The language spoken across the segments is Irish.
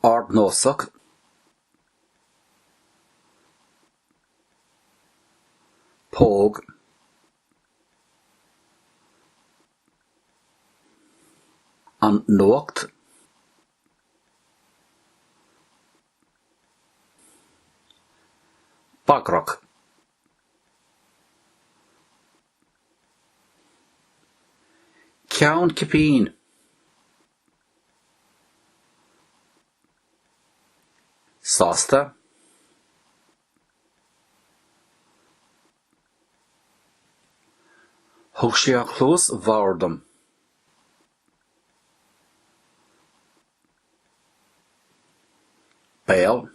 Ardnósach. Póg. An nuacht. Bagrach. Ceann cipín. Sásta. Thug sé a chluas bhodhar dom. Béal.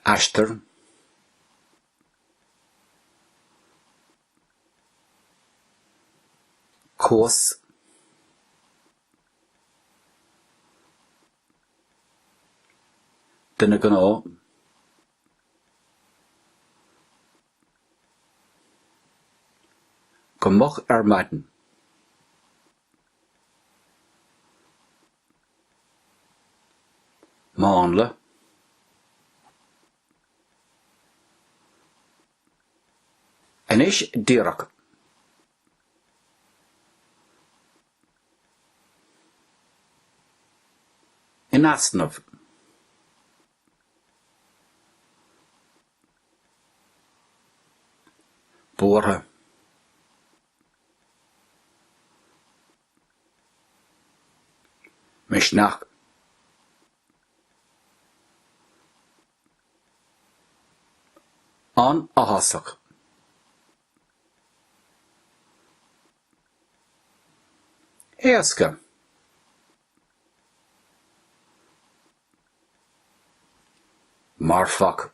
Aistear. Cuas. Duine gnó. Go moch ar maidin. Mánla. Anois díreach. In easnamh. Buartha. Misneach. An-áthasach. Éasca. Marfach.